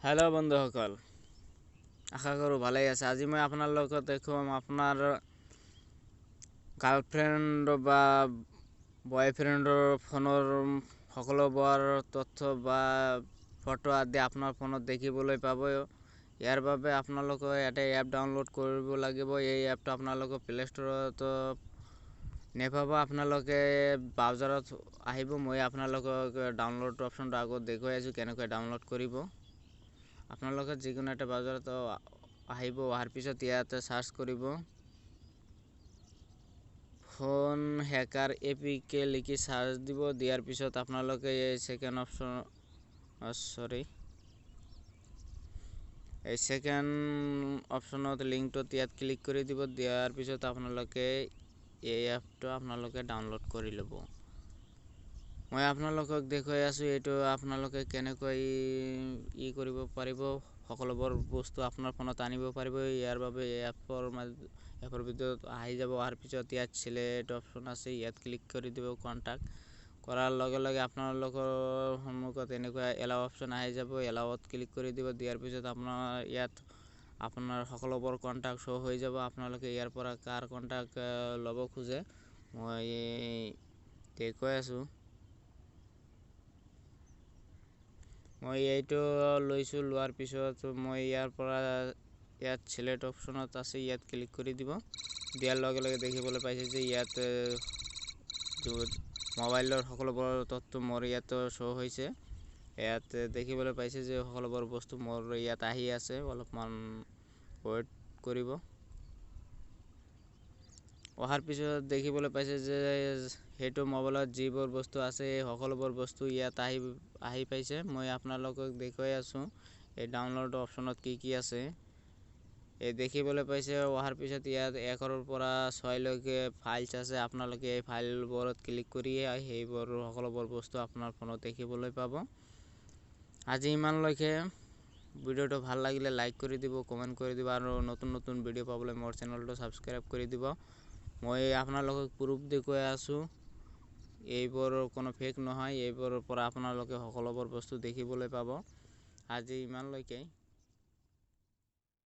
Hello' বন্ধুসকল, আশা কৰোঁ ভালেই আছে। আজি মই আপোনালোকক দেখুৱাম আপোনাৰ গাৰ্লফ্ৰেণ্ড বা বয়ফ্ৰেণ্ডৰ ফোনৰ সকলোবোৰ তথ্য বা ফটো আদি আপোনাৰ ফোনত দেখিবলৈ পাব। ইয়াৰ বাবে আপোনালোকে এটা এপ ডাউনলোড কৰিব লাগিব। এই এপটো আপোনালোকে প্লে ষ্ট'ৰত নেপাব, আপোনালোকে ব্ৰাউজাৰত আহিব। মই আপোনালোকক ডাউনলোড অপশ্যনটো আগত দেখুৱাই আছোঁ কেনেকৈ ডাউনলোড কৰিব। আপোনালোকে যিকোনো এটা ব্ৰাউজাৰত আহিব, অহাৰ পিছত ইয়াতে চাৰ্চ কৰিব ফোন হেকাৰ এপিকে লিখি চাৰ্চ দিব। দিয়াৰ পিছত আপোনালোকে এই ছেকেণ্ড অপশ্যন, চৰি, এই ছেকেণ্ড অপশ্যনত লিংকটোত ইয়াত ক্লিক কৰি দিব। দিয়াৰ পিছত আপোনালোকে এই এপটো আপোনালোকে ডাউনলোড কৰি ল'ব। মই আপোনালোকক দেখুৱাই আছোঁ এইটো আপোনালোকে কেনেকৈ ই কৰিব পাৰিব, সকলোবোৰ বস্তু আপোনাৰ ফোনত আনিব পাৰিব। ইয়াৰ বাবে এই এপৰ ভিতৰত আহি যাব। অহাৰ পিছত ইয়াত চিলেক্ট অপশ্যন আছে, ইয়াত ক্লিক কৰি দিব। কণ্টেক্ট কৰাৰ লগে লগে আপোনালোকৰ সন্মুখত এনেকুৱা এলাও অপশ্যন আহি যাব, এলাওত ক্লিক কৰি দিব। দিয়াৰ পিছত আপোনাৰ ইয়াত আপোনাৰ সকলোবোৰ কণ্টেক্ট শ্ব' হৈ যাব। আপোনালোকে ইয়াৰ পৰা কাৰ কণ্টেক্ট ল'ব খোজে মই দেখুৱাই আছোঁ। মই এইটো লৈছোঁ। লোৱাৰ পিছত মই ইয়াৰ পৰা ইয়াত চিলেক্ট অপশ্যনত আছে, ইয়াত ক্লিক কৰি দিব। দিয়াৰ লগে লগে দেখিবলৈ পাইছে যে ইয়াত মোবাইলৰ সকলোবোৰ তথ্য মোৰ ইয়াত শ্ব' হৈছে। ইয়াত দেখিবলৈ পাইছে যে সকলোবোৰ বস্তু মোৰ ইয়াত আহি আছে। অলপমান ৱেইট কৰিব। অহাৰ পিছত দেখিবলৈ পাইছে যে সেইটো মোবাইলত যিবোৰ বস্তু আছে এই সকলোবোৰ বস্তু ইয়াত আহি পাইছে। মই আপোনালোকক দেখুৱাই আছোঁ এই ডাউনলোড অপশ্যনত কি কি আছে। এই দেখিবলৈ পাইছে অহাৰ পিছত ইয়াত 1ৰ পৰা 6লৈকে ফাইলছ আছে। আপোনালোকে এই ফাইলবোৰত ক্লিক কৰিয়ে সেইবোৰ সকলোবোৰ বস্তু আপোনাৰ ফোনত দেখিবলৈ পাব। আজি ইমানলৈকে। ভিডিঅ'টো ভাল লাগিলে লাইক কৰি দিব, কমেণ্ট কৰি দিব আৰু নতুন নতুন ভিডিঅ' পাবলৈ মোৰ চেনেলটো ছাবস্ক্ৰাইব কৰি দিব। মই আপোনালোকক প্ৰুফ দেখুৱাই আছোঁ, এইবোৰ কোনো ফেক নহয়। এইবোৰৰ পৰা আপোনালোকে সকলোবোৰ বস্তু দেখিবলৈ পাব। আজি ইমানলৈকে।